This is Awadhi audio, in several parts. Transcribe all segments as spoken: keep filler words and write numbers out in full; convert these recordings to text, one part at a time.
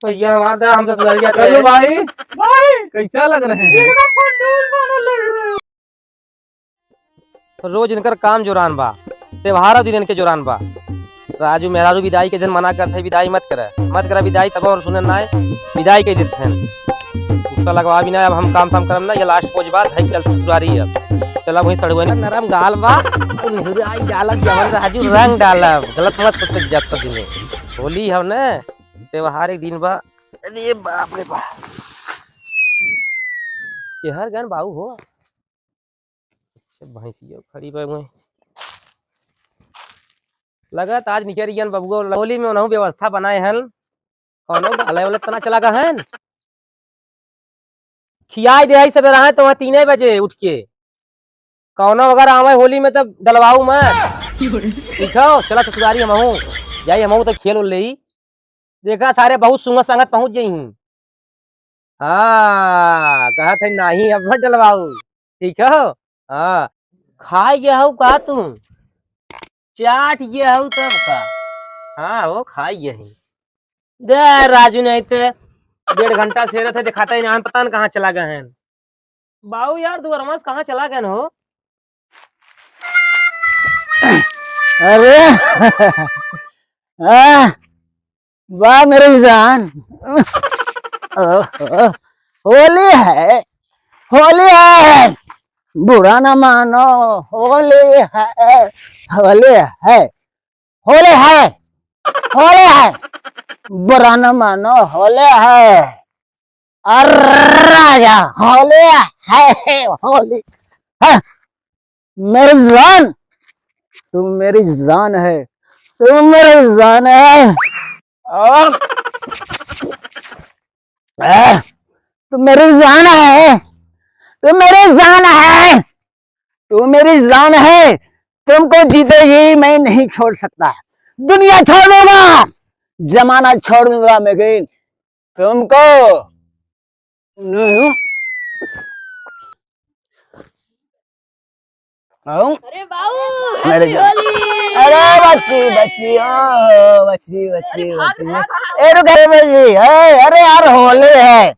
भैया हमार दा, हम ससुराल जाते हैं। भाई, भाई। कैसा लग रहे हैं? एकदम फंडूल बनल है। रोज इनकर काम जोरान बा, त्योहार दिन इनके जोरान बा। राजू मेहरारू विदाई के दिन मना करत है, विदाई मत करे, मत करे विदाई, तब और सुने ना आए, विदाई के देत हैं। गुस्सा लगवा भी ना, अब हम काम साम करब ना, ये लास्ट पोज बा, धई चल ससुरारी अब। चला वहीं सड़ुआ नरम गाल बा, तू नेहुराई डालब, जवन राजू रंग डालब, गलत मत सोच जब सब दिने। होली हव न, त्योहार एक दिन बा। अरे बाप रे बाप। केहर गन बाऊ हो? अच्छा, भैंसिया खड़ी बा वहीं। लगत आज निकल गन बबुआ, होली में उनहु व्यवस्था बनाए हन। कौनो डाले वाले तना चला गए हन। खियाई दे आई सबेरा है तो वहाँ तीन बजे उठ के। कौनो अगर आवे होली में तब डलवाऊ मत। ठीक हो, चला ससुरारी हमहू। जाई हमहू तो खेल उल लेई। देखा सारे बहुत सुंगत संगत पहुँच गई हूँ। हाँ, कहत है नाही अब मत डलवाऊ। ठीक हो? हाँ, खाई गया हूँ का तू? चाट गया हूँ तब का? हाँ, वो खाई गया है। दे राजू, नहीं ते डेढ़ घंटा से रहते, दिखाता ही नहीं, पता नहीं कहाँ चला गए हैं। बाऊ यार, तू अरमास कहाँ चला गए हो? अरे, आ, वाह मेरी जान। ओहो, होली है, होली है, बुरा ना मानो, होली है, होली है, होली है, होली है, बुरा ना मानो, होली है। अरे राजा, होली है, होली है। मेरी जान, तू मेरी जान है, तू मेरी जान है। और, आ, तू मेरी जान है, तू मेरी जान है, तू मेरी जान है। तुमको जीते जी मैं नहीं छोड़ सकता। दुनिया छोड़ दूंगा, जमाना छोड़ दूंगा, मगर तुमको नहीं। आऊं? अरे बाऊ, अरे happy होली। अरे बच्ची, बच्ची, ओ, बच्ची, बच्ची, अरे भाग, बच्ची। भाग, भाग। ए, रुक, ए, बच्ची, ए, अरे यार, होली है।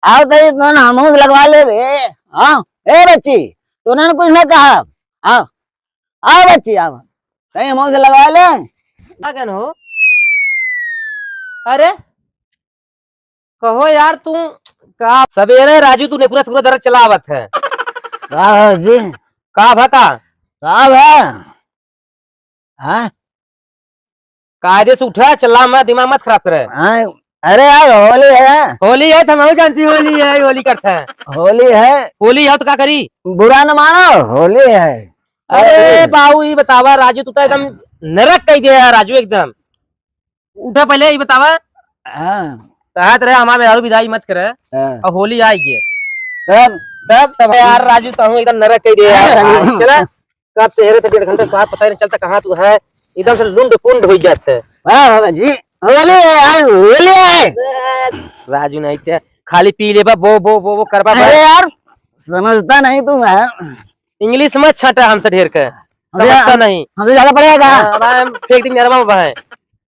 आओ तो ये दोनों हमहूँ से लगवा ले रे। हाँ, ए बच्ची, तूने कुछ ना कहा। आओ, आओ बच्ची, आओ। कहीं हमहूँ से लगवा ले। का कहन हो? अरे, कहो यार, तू का सबेरे राजू तू नेकुरा फेकुरा दरद चला आवत है। का हो जी? का भा का? का भा? हाँ? कायदे से उठा, चला, मैं दिमाग मत खराब करे। हाँ, अरे यार, होली है। होली है, तो हम जानती होली है, होली करता है। होली है। होली है तो का करी? बुरा न मानो, होली है। अरे अरे। बाऊ, ई बतावा राजू, तू तो एकदम नरक कई दे यार राजू, एकदम। उठा पहले, ई बतावा। हाँ। कहत रहे हमार मेहरारू विदाई मत करे। हाँ। और होली आई गए। तब? तब, तब यार राजू, तू एकदम नरक कई दे यार। हाँ। चला, कब से हेरे थे डेढ़ घंटा से, पता ही नहीं चलता कहाँ तू है, एकदम से लुंड पुंड हो जाते। हाँ बाबा जी, होली है यार, होली है। राजू नहीं ते खाली पी लेबा, बो, बो, बो, बो करबा अरे बस। यार, समझता नहीं तू है। English मत छाटा हमसे ढेर के, हमसे समझता ज्यादा, नहीं। हमसे ज्यादा पड़ेगा। हाँ, अब हम फेंक दी मेरा बाबा है,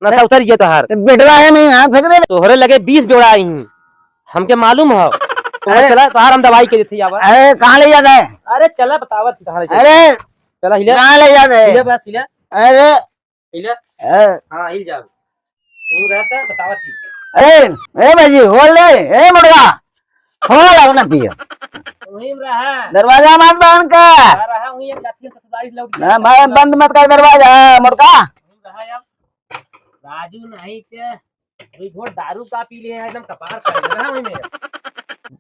नशा उतर गया तोहार। तो बेटवा है नहीं, हाँ, फेंक दे। तोहरे लगे बीस बेवड़ा आई हैं, हमके मालूम हो। तो अरे। चला, तोहार हम दवाई के देते आवा। अरे, कहाँ ले जाता है? अरे, चला, बतावा तू कहाँ ले जाता है। अरे, चला, हिला। कहाँ ले जाता है? हिला बस, हिला। अरे। हिला। हाँ। हाँ, हिल जा। यूं रहता, बतावा ठीक। अरे, ए भाई जी, खोल दे, ए मुर्गा, खोल आओ ना पियो। वहीं रहा। दरवाजा मत बंद कर। आ रहा हूँ, एक लाठी से ससुराल लौट गया। ना, मैं बंद मत कर दरवाजा, मुर्गा। वहीं रहा यार। राजू नहीं के, अभी घोट दारू का पी लिए हैं, एकदम कपार खाए रहा वहीं में।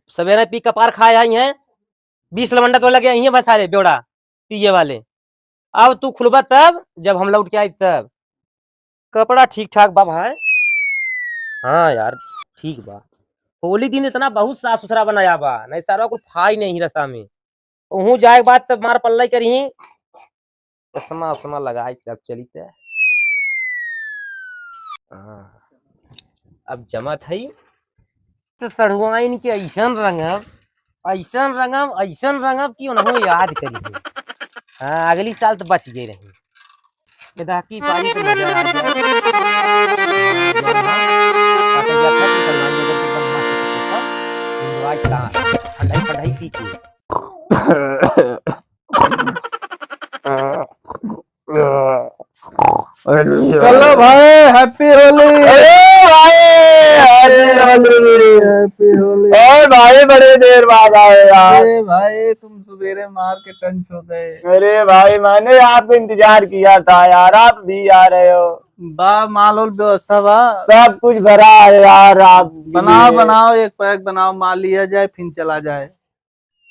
सवेरे पी कपार खाए आई हैं, बीस लवंडा तो लगे आई हैं बस सारे बेवड़ा पिए वाले। अब तू खुलबा तब, जब हम लौट के आई तब। कपड़ा ठीक ठाक बा भाई। हाँ यार, ठीक बा। होली दिन इतना बहुत साफ सुथरा बनाया बा, नहीं सारा कुछ फाई नहीं रस्ता में। वहूँ जाए के बाद तब मार पल्ला करी, चश्मा उश्मा लगाए के तब चली त। हाँ, अब जमत है तो सढ़ुआइन के ऐसन रंगब, ऐसन रंगब, ऐसन रंगब कि उन्हों याद करी। हाँ, अगली साल तो बच गए रही। बेदाकी पानी तो मजा आ गया। अरे चलो भाई, happy होली। अरे भाई, happy होली। Happy होली। अरे भाई, बड़े देर बाद आए यार। अरे भाई, तुम सवेरे मार के टंच हो गए। अरे भाई, मैंने आपको इंतजार किया था यार, आप भी आ रहे हो। बा, माल उल व्यवस्था बा? सब कुछ भरा है यार, आप बनाओ, बनाओ, एक pack बनाओ, माल लिया जाए, फिर चला जाए।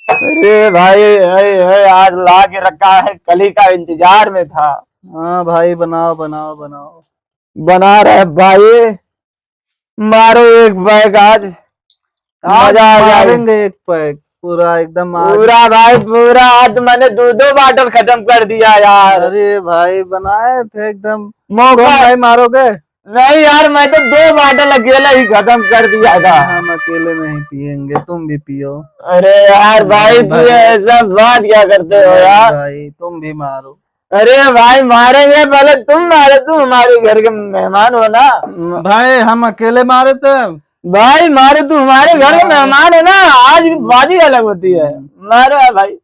अरे भाई, है, है, आज ला के रखा है, कल ही का इंतजार में था। हाँ भाई, बनाओ, बनाओ, बनाओ। बना रहे भाई, मारो एक pack आज, आज मजा आ जाए। मारेंगे एक pack, पूरा एकदम आज। पूरा भाई, पूरा आज मैंने दो, दो bottle खत्म कर दिया यार। अरे भाई, बनाए थे एकदम। मौका तुम नहीं मारोगे? नहीं यार, मैं तो दो bottle अकेला ही खत्म कर दिया था। हम अकेले नहीं पिएंगे, तुम भी पियो। अरे यार भाई, भाई। तू ऐसा बात क्या करते हो नहीं यार? भाई, तुम भी मारो। अरे भाई, मारेंगे, पहले तुम मारो, तुम हमारे घर के मेहमान हो ना। भाई, हम अकेले मारे तो। भाई, मारो, तू हमारे घर के मेहमान है ना, आज की बात ही अलग होती है। मारो यार भाई।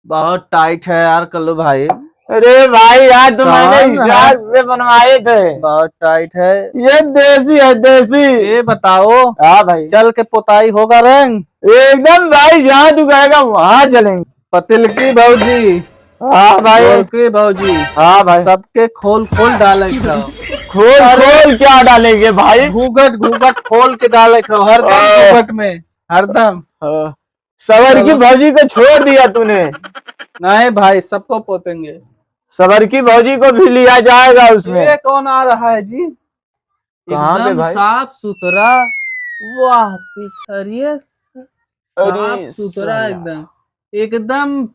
बहुत tight है यार कल्लू भाई। अरे भाई यार, तुम्हारे कौन है? हिसाब से बनवाए थे। बहुत tight है। ये देसी है, देसी। ये बताओ, हाँ भाई। चल के पोताई होगा रंग? एकदम भाई, जहाँ तू कहेगा वहाँ चलेंगे। पतिलकी भौजी, हाँ भाई। गोरकी भौजी, हाँ भाई। सबके खोल खोल डाले खाओ। खोल अरे। खोल क्या डालेंगे भाई? घूंघट घूंघट खोल के डाले खाओ, हरदम ओह। घूंघट में, हरदम। हाँ। सबर की भौजी को छोड़ दिया तूने। नहीं भाई, सबको पोतेंगे। सबर की भौजी को भी लिया जाएगा उसमें। ये कौन आ रहा है जी? कहाँ पे एकदम भाई? साफ सुथरा। वाह, अरे साफ सुथरा साला। एकदम, एकदम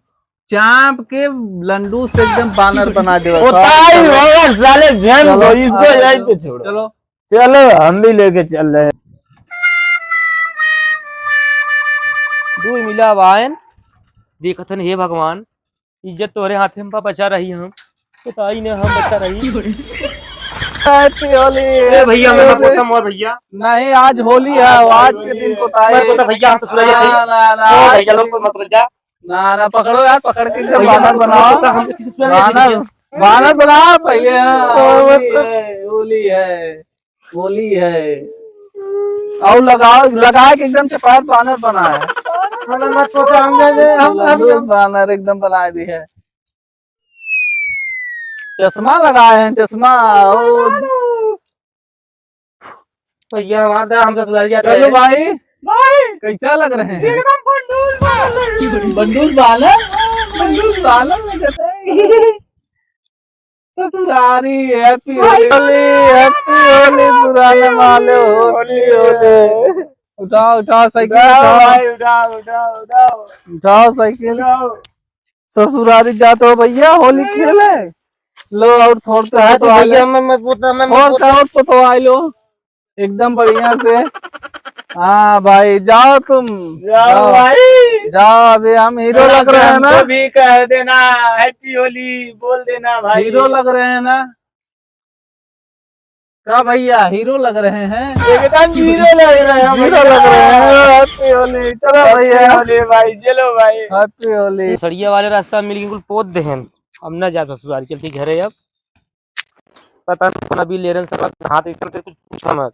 चाँप के लंडू से एकदम बानर बना देवा। होता ही होगा साले, झेल चलो, दो इसको, आ, यहीं पे छोड़ो। चलो। चलो, हम भी लेके चल रहे हैं। दुई मिला वायन, देखत हन, हे भगवान, इज्जत तोहरे हाथे में बचा रही हम, बताई ने हम बचा रही। Happy होली, ए भैया, happy मैं होली। पोता मोर भैया। नहीं, आज होली है, आज आज के होली दिन है। पोताई। मैं पोता भैया, हम ससुराल जाते हैं। ना, ना, ना, ओ आज भैया, लोग को मत बजा। ना, ना, पकड़ो यार, पकड़ के एकदम भैया, बानर बनाओ। हम किसी ससुराल जाते हैं। बानर, बानर बनाओ पहले, हाँ, ओ, होली है, होली है। होली है। और लगाओ, लगा के एकदम चपाट बानर बनाए। चलो, मत छोटा, हम जाने, हम, हम, लंडू हम। बानर एकदम बना दी है। चश्मा लगाए हैं, चश्मा। ओ। भैया, हमारा हम ससुराल जाते चलो हैं। भाई, भाई। कैसा लग रहे हैं? एकदम बंडूल बानर। बंडूल बानर? बंडूल बानर लग रहे हैं। ससुरारी, happy होली, happy होली, पुराना माल होली, होली। उठाओ, उठाओ साइकिल, उठाओ उठाओ। भाई, उठाओ, उठाओ, उठाओ। उठाओ साइकिल। उठाओ। ससुरारी जात हो भैया, होली खेले। लो, और थोड़ तो कहा तो भैया, मैं मत बोलता, मैं मत और बोलता। और तो, तो आई लो। एकदम बढ़िया से। हाँ भाई, जाओ तुम, जाओ जाओ। भाई। जाओ, अभी हम हीरो थोड़ा लग सा रहे हैं ना? हमको भी कह देना, happy होली बोल देना भाई। हीरो लग रहे हैं ना? का भैया, हीरो लग रहे हैं? एकदम हीरो लग रहे हैं हीरो भैया। लग रहे हैं, happy होली। चलो happy भैया। होली भाई, चलो भाई। Happy होली। सड़िया वाले रास्ता मिल गई, कुल पोत देहन। अब ना जा ससुराल, चलती घरे अब। पता नहीं कौन अभी ले रहे हैं सब, हाथ एकदम से कुछ पूछा मत।